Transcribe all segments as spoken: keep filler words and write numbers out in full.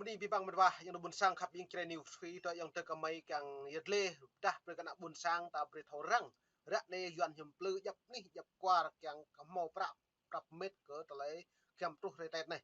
Anai abih bang met wa ayŏng adơi ƀuôn sang khăp ƀing čre niu sui tơ ayŏng adơi kơmơi kiăng yơh lĕ dah brơi kơ ană ƀuôn sang ta brơi thâo răng. Ră anai Yuan hiư̆m plư djăp anih djăp kwar kiăng kơ hmâo prăk prăp met kơ tơlơi giăm truh hrơi Tết anai.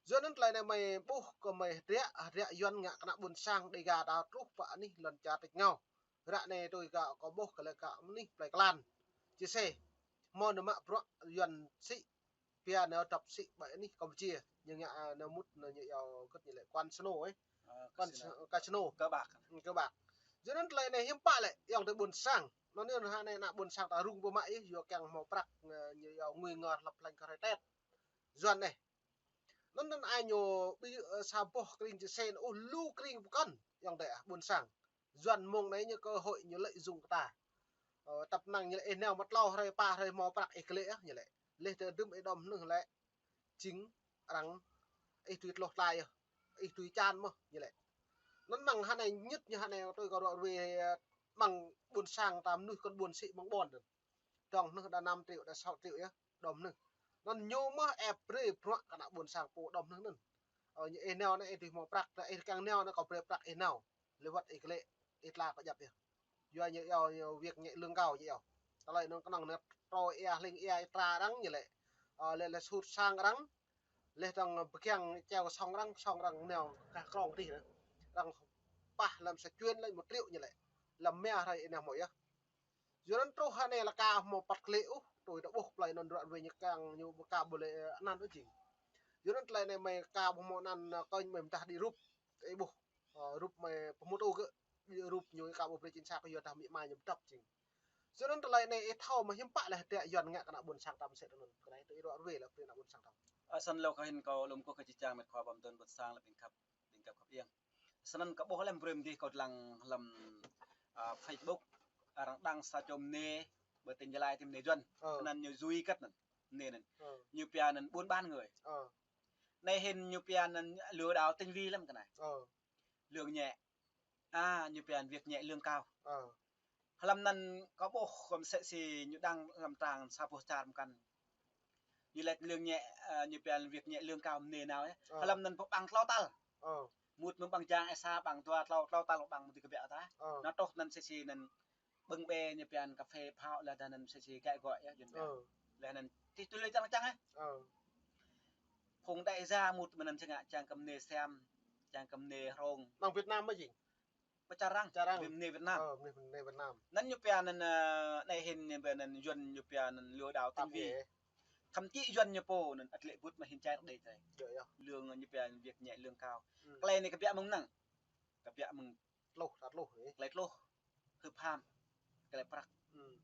Yua anŭn tơlơi anai mơi ƀuh kơ mơi hơdră, hơdră Yuan ngă kơ ană ƀuôn sang Đêga ta truh pơ anih lŏn čar tač rơngiao. Ră anai tui kâo kâo ƀuh kơ lĕ kơ anih plơi Klan. Čih sĕ. Hmâo nao mă bruă Yuan sĭ pia nao dŏp sĭ ƀơi anih Kampuchia. Ñu ngă, a, nao mŭt nao ñu iâu kơ ñu lĕ casino, ơ. Ơ, casino. Casino. Cờ bạc. Ư, cờ bạc. Yua anŭn tơlơi anai hiư̆m pă lĕ ayŏng adơi ƀuôn sang. Anŭn anai hơnai ană ƀuôn sang ta rŭng ƀu mă yơh, yua kiăng hmâo prăk, ơ, ñu iâu ngui ngor hlăp hlĕng kơ hrơi Tết. Yuan anai. Anŭn anŭn ai ñu ƀu, ơ, sa boh kring čih sĕ, ơ, lu kring pơkŏn ayŏng adơi ah ƀuôn sang. Yuan mơ̆ng anai ñu cơ hội ñu lợi dụng kơ ta. Ơ, tăp năng ñu lĕ ih nao mă tlâo hrơi pă hrơi hmâo prăk ih kơ lĕ ah ñu lĕ. Leh tơ đưm ih đom hnưh lĕ. Jing arăng ih tui tloh tlai ah. Ih tui čan mơ̆ ñu lĕ. Anŭn mơ̆ng hơnai ñit ñu hơnai tui kâo ruă ruê, ơ, mơ̆ng ƀuôn sang ta mơnuih kơ ƀuôn sĭ mơ̆ng ƀôn anŭn. Dŏng hnưh đa năm triệu, đa sáu triệu yơh, đom hnưh. Anŭn ñu mơ̆ ĕp brơi bruă kơ ană ƀuôn sang pô đom hnưh anŭn. Ơ, ñu ih nao anai ih tui hmâo prăk, ta ih kiăng nao anai kâo brơi prăk ih nao. Leh wơ̆t ih kơ lĕ, ih tla kơ djăp yơh. Yua ñu iâu, ñu việc nhẹ lương cao ñu iâu. Tơlơi anŭn kơnơ̆ng anai trô ia hling ia ih tla arăng ñu lĕ. Ơ, leh leh sut sang arăng. Leh dŏng pơkiăng čeo kơ song arăng, song arăng nao kah krong tih anai. Arăng pah lăm sa čuen lĕ một triệu ñu lĕ. Lăm mia hrơi ih nao hmâo yơh. Yua anŭn truh hơnai lĕ ka hmâo păt klĕ ôh, tui ta ƀuh plơi anŭn ruă ruê ñu kiăng ñu ƀu ka ƀu lĕ, ơ, anăn ôh jing. Yua anŭn tơlơi anai mơi ka ƀu hmâo anăn, ơ, kơnh mơi mơdah đĭ rup, ih ƀuh, ơ, rup mơi pơmŭt ôh gơ̆, đĭ rup ñu ka ƀu brơi chính xác yua dah amĭ ama ñu pơdŏp jing. Yua anŭn tơlơi anai ih thâo mơ̆ hiư̆m pă lĕ hơdră Yuan ngă kơ ană ƀuôn sang ta mơsĕ tơ anŭn, kơ anai tui ih ruă ruê lĕ brơi ană ƀuôn sang ta. Ơ, snăn lŏ kơ hĭn kâo lŏm kơ kơ či čang met khua ƀăm tơ̆n ƀuôn sang lĕ ƀing khăp, ƀing khăp khăp iăng. Snăn kâo ƀuh lăm brơi mơ̆ng dih kâo lăng lăm, a, Facebook, arăng đăng sa čô mơnê, ƀơi tỉnh Gia Lai tih mơnê Yuan. Ơ. Anăn ñu jui kơt anăn, mơnê anăn. Ơ. Ñu pia anăn buôn bán người. Ơ. Anai hĭn ñu pia anăn lừa đảo tinh vi lăm kơ anai. Ơ. Lương nhẹ. A, ñu pia anăn việc nhẹ lương cao. Ơ. Hlăm anăn kâo ƀuh kơ mơsĕ si ñu đăng lăm trang sa boh čar mơkăn. Ñu laĭ lương nhẹ, ơ, ñu pia anăn việc nhẹ lương cao mơnê nao yơh. Ơ. Hlăm anăn pơƀăng tlâo tal. Ơ. Mŭt mơ̆ng ƀăng jang ih sa ƀăng dua tlâo, tlâo tal ƀăng mơ̆ng dih kơ biă ta. Ơ. Nao truh anăn mơsĕ si anăn ƀơ̆ng ƀĕ ñu pia anăn cà phê phao leh anăn mơsĕ si gai gŏi yơh Yuan pia. Ơ. Leh anăn tih tui lĕ čang čang yơh. Ơ. Phung đại gia mŭt mơ̆ng anăn čang, čang kơ mơnê Siam, čang kơ mơnê Hrông. Mơ̆ng Việt Nam mơ̆ jing? Pơ čar arăng. Čar arăng. Mơnê Việt Nam. Ơ, mơnê, mơnê Việt Nam. Anăn ñu pia anăn, ơ, anai hĭn ñu pia anăn Yuan ñu pia anăn lừa đảo tinh vi. Thậm chí Yuan ñu pô anăn ăt lĕ bŭt mă hĭn čar đe čai. Yơh, yơh. Lương ñu pia việc nhẹ lương cao. Ư. Tơlơi anai kơ biă mơ̆ng mơnăng. Kơ biă mơ̆ng tluh, ta tluh anai. Tơlơi tluh. Hưp ham. Tơlơi prăk. Ư.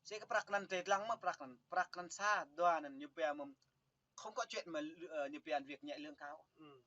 Sĭ kơ prăk anăn tơlơi lăng mơ̆ prăk anăn. Prăk anăn sa, dua anăn ñu pia mơ̆ng không có chuyện mà, ơ, ñu pia việc nhẹ lương cao. Ư.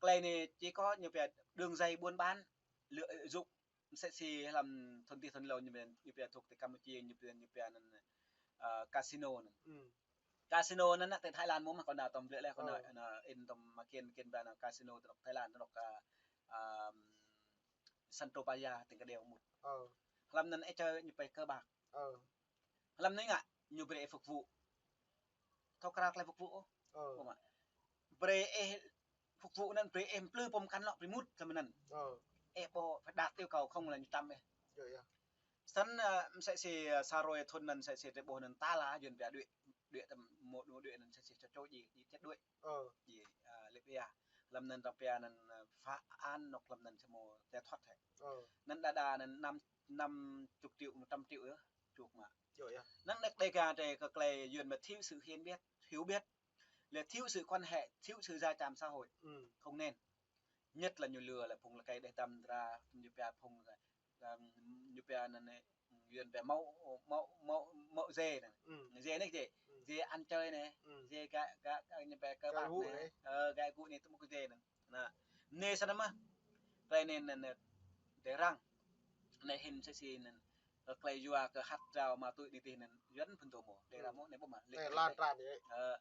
Tơlơi anai chỉ có ñu pia đường dây buôn bán, lợi dụng. Mơsĕ si hlăm thŭn tih thŭn hlâo ñu pia, ñu pia thuộc tỉnh Campuchia, ñu pia, ñu pia anăn, ơ, casino anăn. Ư. Casino anăn anăn tơ Thái Lan mơ̆n, kâo nao tơm blĕ leh, kâo nao, ơ, nao in tơm mă kiên, kiên ba nao casino tơnŏk Thái Lan, tơnŏk, ơ, ơ, Santo Paya, tỉnh Kadiao mŭt. Ơ. Hlăm anăn ih čơ ñu pia cờ bạc. Ơ. Hlăm anai ngă, ñu brơi ih phục vụ. Thâo krao tơlơi phục vụ ôh. Ơ. Ƀu mă. Brơi ih phục vụ anăn brơi ih mplư pô mơkăn lŏ brơi mŭt hlăm anăn. Ơ. Ih ƀu phải đạt yêu cầu không là ñu čăm ih. Yơh, yơh. Snăn, ơ, mơsĕ si, ơ, sa hrơi thŭn anăn mơsĕ si tơlơi ƀuh anăn tal a Yuan pia đuĕ, đuĕ tơm mơ̆, đuĕ anăn mơsĕ si čô čô djai, djai čĕt đuĕ. Ơ. Djai, ơ, lĕ pia. Hlăm anăn arăng pia anăn, ơ, phá án nŏk hlăm anăn samơ̆ tê thoát hĕ. Ơ. Anăn đa đa anăn năm, năm chục triệu, một trăm triệu yơh, chuh mă. Yơh, yơh. Năng nĕk Đêga tơ kơ tơlơi Yuan mă thiếu sự hiểu biết, hiểu biết, là thiếu sự quan hệ, thiếu sự gia chạm xã hội. Ư. Không nên. Nhất là ñu lừa là phung lĕ kơ đeh tăm dra, ñu pia phung lĕ, ơ, ñu pia anăn anai, Yuan pia mă, mă, mă, mă dê anăn. Ư. Dê anai dê. Ư. Dê ăn chơi anai. Ư. Dê gak, gak, gak, ñu pia cờ bạc anai. Gai gŭ anai. Ơ, gai gŭ anai tơmŭk dê anăn. Anăn. Anai snăn mơ̆. Tơlơi anai anăn, anăn, tơlơi arăng. Anai hĭn mơsĕ si anăn. Kơ tơlơi yua kơ hăt rao ma túy anai tih anăn. Yuan phŭn tơ mơ̆. Tơlơi arăng mơ̆ anai ƀu mă. Lĕ tơlơi lan tràn anai. Ơ.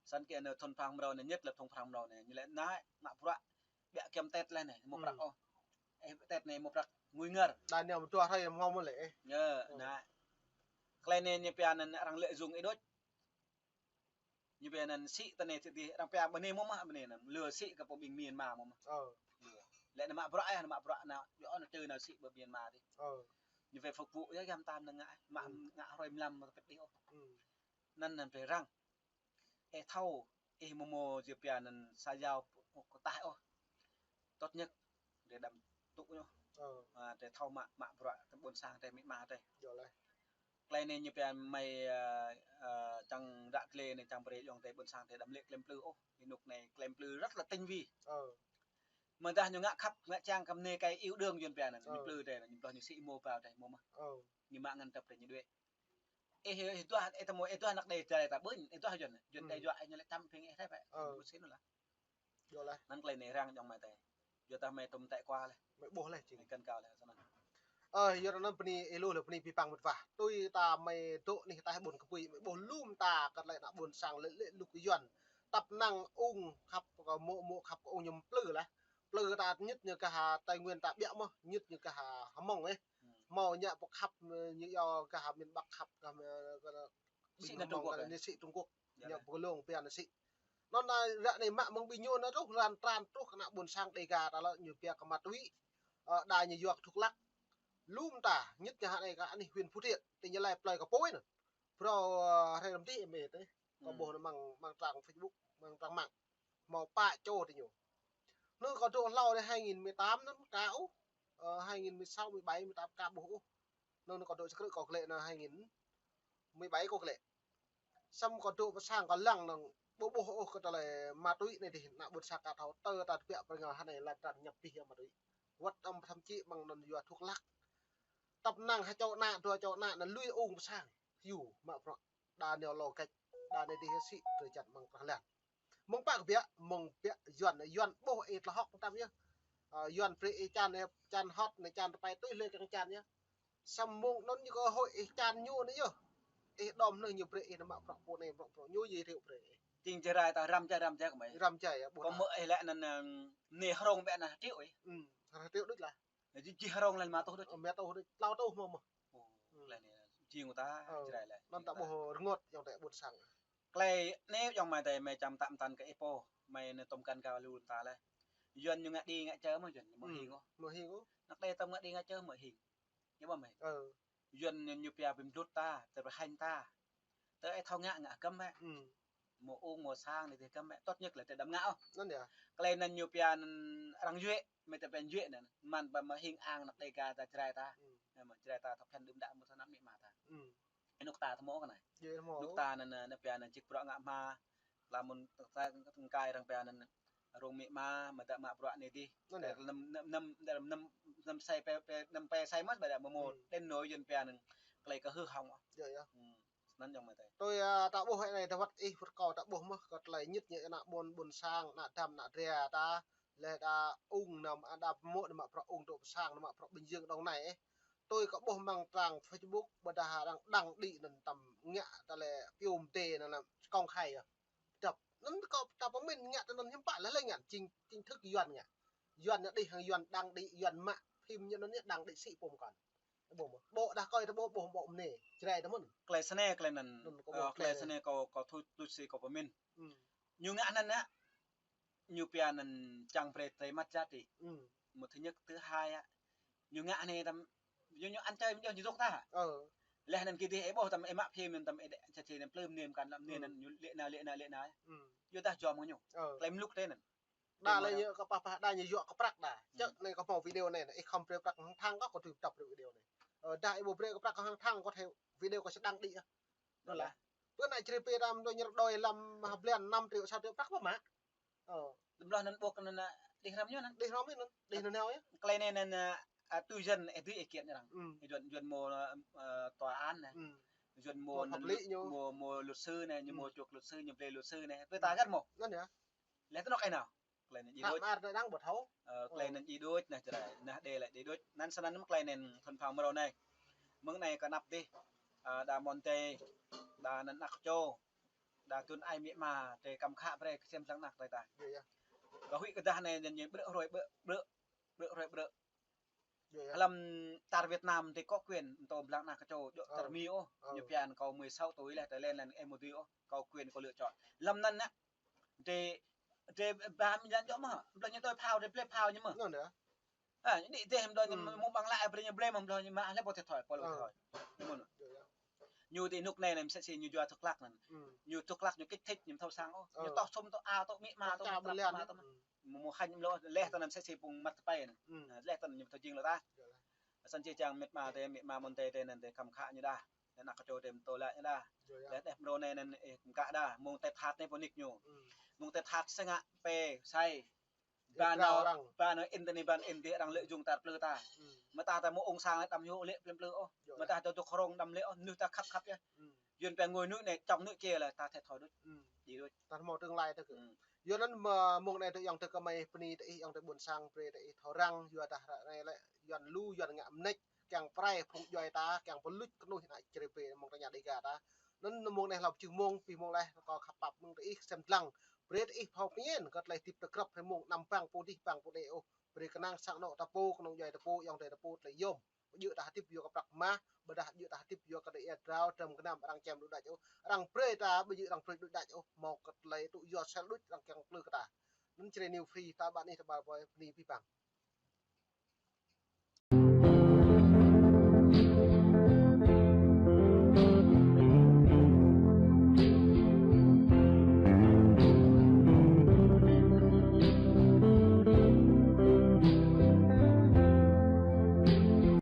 Snăn kơ anăn thŭn prăng mrâo anai, nhất là thŭn prăng mrâo anai. Ñu lĕ anai, mă bruă. Biă kiăng Tết leh anai, hmâo prăk ôh. Ơ, Tết anai hmâo prăk ngui ngor. Đa anai mơ̆ dua hrơi hmâo mơ̆ lĕ. Yơh, anăn. Tơlơi anai ñu pia anăn arăng lợi dụng ih đôč. Ñu pia anŭn sĭ tơ anai sĭ adih, arăng pia ƀơi anai mơ̆ mơ̆, ƀơi anai anŭn. Lơ sĭ kơ pơ ƀing Myanmar mơ̆ mơ̆. Ơ. Lơ. Lĕ anŭn mă bruă yơh, anŭn mă bruă anŭn, yua anŭn tơ anŭn sĭ ƀơi Myanmar adih. Ơ. Ñu pia phục vụ yơh, gam tam anŭn ngă, mă, ngă hrơi mlam mơ̆ kơdih ôh. Anŭn anŭn pia arăng. Ih thâo, ih mơ̆ mơ̆ yua pia anŭn sa jao kơ tah ôh. Tốt nhất, drei đăm tŭ ñu. Ơ. A, drei thâo mă, mă bruă, tơ ƀôn sang drei, amĭ ama drei. Yơh lĕ. Klei anai ñu pia mơi, ơ, ơ, čang ră glĕ anai čang brơi ayŏng adơi ƀôn sang drei đăm lĕ klem plư ôh. Ênuk anai klem plư rất là tinh vi. Ơ. Mơ̆ dah ñu ngă khăp, ngă čang kơ mơnê kơ yêu đương yuan pia anŭn, ñu plư drei, ñu ploh ñu sĭ mơ̆ bao drei mơ̆ mơ̆. Ơ. Ñu mă ngăn tăp drei ñu đuaĭ. Ih, ih duah, ih tơmơi, ih duah anăk đe jai ta ƀuñ, ih duah yuan, yuan đe yua, ih ñu lĕ čăm phing ih rep ƀĕ. Ơ. Ƀu sĭ anŭn lah. Yơh lah. Anŭn klei anai arăng ayŏng amai adơi. Yua dah mơi tŭm tĕ kua leh. Mơi ƀuh leh jing. Mơi kăn kâo leh, snăn. Ơ, yua anŭn bơni ih lu leh bơni abih bang mơ̆t wa. Tui ta mơi dŏ anih ataih ƀôn kơpui, mơi ƀuh lŏm ta kơ tơlơi ană ƀôn sang lĕ, lĕ lŭk yuan. Tăp năng ung khăp kơ mŏ, mŏ khăp kơ ung ñu plư lah. Plư ta ñit ñu kơ ha Tây Nguyên ta ƀiă mơ̆, ñit ñu kơ ha Hmông ih. Hmâo ñu pơk khăp, ñu yua kơ ha miền Bắc khăp kơ, kơ, kơ sĭ Hmông anŭn Trung Quốc kơ anŭn sĭ Trung Quốc. Yơh ñu leh. Pơk lông pia anŭn sĭ. Anŭn anai ră anai mă mơ̆ng ƀing ñu anŭn truh ran tran truh kơ ană ƀôn sang Đêga ta lĕ ñu pia kơ ma túy. Ơ, đa ñu yua kơ thuốc lắc. Lŏm ta, ñit ñu ha anai kơ anih huyện Phú Thiện, ti ñu lĕ plơi kơ pôi anŭn. Phrâo, ơ, hrơi răm tih ih mơi tơ. Kơ ƀuh anŭn mơ̆ng, mơ̆ng trang Facebook, mơ̆ng trang mạng. Hmâo pă čô ti ñu. Anŭn kơ dŏ hlâo anai hai nghìn mười tám anŭn ka ôh. Ơ, hai nghìn mười sáu, mười bảy, mười tám ka ƀuh ôh. Anŭn kơ dŏ sơkrư̆ kơ glĕ anŭn hai nghìn mười bảy kơ glĕ. Săm kơ dŏ pơ sang kơ lăng anŭn ƀu ƀuh ôh kơ tơlơi ma túy anai dih ană ƀôn sang ka thâo tơ ta tơbiă pơrơngao ha anai lăn tăn ñăp pih yua ma túy. Wăt ăm thậm chí ƀăng anŭn yua thuốc lắc. Tăp năng ha čô ană, dua čô ană anŭn lui ung pơ sang. Hiu mă bruă. Đa neo lŏ kĕč, đa anai dih sĭ drơi jăn ƀăng krah lăn. Mơ̆ng pă kơ biă, mơ̆ng biă yuan, yuan ƀuh ih tơlơi hŏk tăm yơh. Ơ, yuan brơi ih čan, ơ, čan hot anai čan tơpai tui hlơi kăng čan yơh. Săm mơ̆ng anŭn ñu kơ hơi ih čan ñu anai yơh. Ih đom anŭn ñu brơi ih anŭn mă bruă pô anai, bruă pô ñu yơh rơiu brơi ih. Jing Jrai ta răm jai, răm jai kơ mơi. Răm jai yơh, ƀuh. Kơ mơi ih lĕ anŭn, ơ, anai hrông ƀĕ anŭn triệu ih. Ư, triệu đôč lah. Jing, jing hrông lĕ rơma rơtuh đôč. Ơ, rơma rơtuh đôč, klâo rơtuh mơ̆ mơ̆. Ơ, klei anai jing ta Jrai lĕ. Anŭn ta ƀuh rơngot ayŏng adơi ƀôn sang. Klei anai ayŏng amai adơi mơi čăm tăm tăn kơ ih pô, mơi anai tŭm kăn kơ lu ta leh. Yuan ñu ngă đĭ ngă čơ mơ̆ yuan, mơi hing ôh. Mơi hing ôh. Anăk đe tŭm ngă đĭ ngă čơ mơi hing. Ñu ƀuh mơi. Ơ. Yuan ñu pia bi mlŭt ta, tơpơhañ ta. Tơ ih thâo ngă ngă kăm mơi. Ư. Mơ̆ ung mơ̆ sang anai dih kăm mơi. Tốt nhất lĕ tơ đăm ngă ôh. Anŭn yơh. Klei anŭn ñu pia anŭn arăng yuĕ, mơi tơ pia yuĕ anŭn. Mơ̆n ƀă mơi hing ang anăk Đêga ta Jrai ta. Ư. Anai mơi Jrai ta thâo phiăn đưm đă mơ̆ thâo anăm amĭ ama ta. Ư. Ih anŭn ta thâo mơ̆ kơ anai. Yơh, thâo mơ̆. Anŭn ta anŭn, anŭn, anŭn pia anŭn čih bruă ngă hma. Tơdah mơ̆n ta, ta, tơkai arăng pia anŭn rông amĭ ama, mơ̆ ta mă bruă anai dih. Anŭn yơh. Năm, năm, năm, năm, năm, năm sai pe, pe, năm pe sai mơ̆ ƀă đa mơ̆ mơ̆. Ư. Đen nô yuan pia anŭn klei kơ hư hỏng. Yơh, yơh. Ư. Snăn ayŏng amai adơi. Tui, ơ, ta ƀuh anai ta wăt ih wăt kâo ta ƀuh mơ̆ kơ tơlơi ñit ñu ană ƀôn ƀôn sang, ană dăm ană dra ta, leh đa ung anŭn, đa mơ̆ anŭn mă bruă ung dŏ pơ sang, anŭn mă bruă Bình Dương Đồng Nai ih. Tui kơ ƀuh mơ̆ng trang Facebook, ƀôdah arăng đăng đĭ anŭn tăm ngă tơlơi piu mdê anŭn lăm công khai yơh. Dăp. Anŭn kơ ta pơmĭn ngă tơ anŭn hiư̆m pă leh leh ngă, chính, chính thức yuan ngă. Yuan ñu đih hăng yuan đăng đĭ, yuan mă phim ñu anŭn ñu đăng đĭ sĭ pôm kăn. Ƀuh mơ̆. Ƀô̆ đah kơi tơ ƀô̆, ƀô̆, ƀô̆ mơnê. Jrai tơ mơ̆n. Klei snei klei anŭn. Anŭn kâo ƀuh klei snei kâo, kâo tui, tui si kâo pơmĭn. Ư. Ñu ngă anŭn yơh. Ñu pia anŭn čang brơi tơlơi măt jăt ih. Ư. Mơ̆ thứ nhất, thứ hai yơh. Ñu ngă anai tăm, ñu, ñu ăn chơi ñu, ñu dŏ ta. Ơ. Leh anŭn kơ dih ih ƀuh tăm ih mă phim anŭn tăm ih đe čă čê anŭn plư mơnê mơ̆ kăn lăm anŭn anŭn ñu lĕ anai, lĕ anai, lĕ anai. Ư. Yua dah jom kơ ñu. Ơ. Klei mlŭk tơ anŭn. Đa lĕ ñu kơ pah pah đa ñu yua kơ prăk đa. Čơ̆ anai kâo hmâo video anai, anai ih khŏm brơi prăk hăng thăng kâo, kâo tui pơtăp brơi video anai. Ơ, dah ih ƀu brơi kơ prăk kâo hăng thăng kâo thâo video kâo sơdang đĭ yơh. Anŭn lah. Pơ anai čri pê ram đôi ñu đôi lăm ha blan năm triệu, sa triệu prăk pơmă. Ơ. Lăm blah anŭn ƀuh anŭn, đih hrăm ñu anŭn. Đih hrăm anŭn, đih anŭn nao yơh. Klei anai anŭn, ơ, tui yuan ih dưi ih kiện arăng. Ư. Yuan, yuan mơ̆, ơ, tòa án anai. Ư. Yuan mơ̆, mơ̆ pháp lý ñu. Mơ̆, mơ̆ luật sư anai, ñu mơ̆ chuộc luật sư, ñu brơi luật sư anai. Brơi ta găt mơ̆. Anŭn yơh. Leh tơ anŏ ih nao. Klei anŭn djai đôč. Ơ, klei anŭn djai đôč, nah, Jrai, nah, đe lĕ djai đôč. Anŭn snăn mơ̆ klei anŭn thŭn phao mrâo anai. Mơ̆ng anai kơ anăp dih, ơ, đa mơ̆n tê, đa anŭn anăk čô, đa tŭn ai amĭ ama, tê kăm khă brơi kơsem lăng anăk tơi ta. Yơh, yơh. Kơ huĭ kơ dah anai anŭn ñu brơi hrơi, brơi, brơi, brơi hrơi, brơi. Hlăm čar Việt Nam tơ có quyền, tơ blang ană kơčô, djơ̆ čar Mi ôh. Ñu phiăn kâo mười sáu tuổi leh, tơ len len em mơ tui ôh, có quyền, có lựa chọn. Hlăm anŭn nă, tơ, tơ ba mi lan djơ̆ mơ̆, blah ñu tơi phao, tơ blĕ phao ñu mơ̆. Anŭn yơh. Ha, ñu đĭ tơ hăm đơi ñu mơ̆ng ƀăng lăi, brơi ñu blĕ mơ̆ng blah ñu mă, leh pô thiệt thòi, pô lĕ thiệt thòi. Ñu mơ̆n. Ñu tơ anŭk anai anăm sĕ si ñu yua thuốc lắc anŭn. Ñu thuốc lắc ñu kích thích, ñu thâo sang ôh. Ñu tŏh sum, tŏh ao, tŏh amĭ ama, tŏh amĭ ama, tŏh mơ̆ hanh ñu leh tơ anăm sĕ si pung măt tơpai anŭn. Leh tơ anăm ñu thâo jing lơ ta. Săn či čang mĕt ma tơ, amĭ ama mơ̆n tơ, tơ anŭn tơ khăm khă ñu đa. Ană kơčô tơ mơtô lăi ñu đa. Leh tơ mrô anai anŭn ih kăm kă đa, mơ̆ng tơ that anai pô nik ñu. Mơ̆ng tơ that sĕ ngă pe sai. Ba nao, ba nao in tơ anai, ba nao in tơ arăng lĕ jung tar plư ta. Mơta ta mơ̆ ung sang lĕ đăm yơh lĕ plư plư ôh. Mơta ta dŏ krong đăm lĕ ôh, mơnuih ta khăp khăp yơh. Yuan pĕng ngui anŭn anai, čŏng anŭn kia lĕ ta thiệt thòi đôč. Đĭ đôč. Ta hmâo tương lai ta kơ. Yua anŭn mơ̆ mơ̆ng anai tơ ayŏng tơ kơmơi bơni tơ ih, ayŏng tơ ƀôn sang brơi tơ ih thâo răng, yua dah ră anai lĕ Yuan lu, Yuan ngă mơneč, kiăng prai phung djuai ta, kiăng pơluč kơnuih ană čơrê brơi mơ̆ng tơña Dega ta. Anŭn mơ̆ng anai hlâo pơjing mơ̆ng, pih mơ̆ng leh, kâo khăp pap mơ̆ng tơ ih sem dlăng. Brơi tơ ih phao pơñen, kơ tơlơi hơdip ta grăp hrơi mông, anăm bang pô dih, bang pô đê ôh. Brơi kơnang sang anŏ ta pô, kơnung djuai ta pô, ayŏng adơi ta pô, tơlơi yôm. Ƀu djơ̆ ta hơdip yua kơ prăk mah, ƀôdah ƀu djơ̆ ta hơdip yua kơ tơlơi ia drao, dram gơnam arăng čem đuaĭ đač ôh. Arăng brơi ta, ƀu djơ̆ arăng brơi đuaĭ đač ôh. Hmâo kơ tơlơi tŭ yua sel đuaĭ arăng kiăng plư kơ ta. Anŭn Jrai New Free, ta ƀăn ih ta ƀar ƀơi, bơni abih bang.